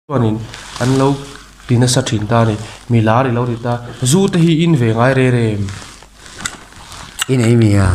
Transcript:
Chuanin an lo ti nasa thin ta a ni mi lar i lo ti ta zu te hi in ve ngai rere em? I nei mi a.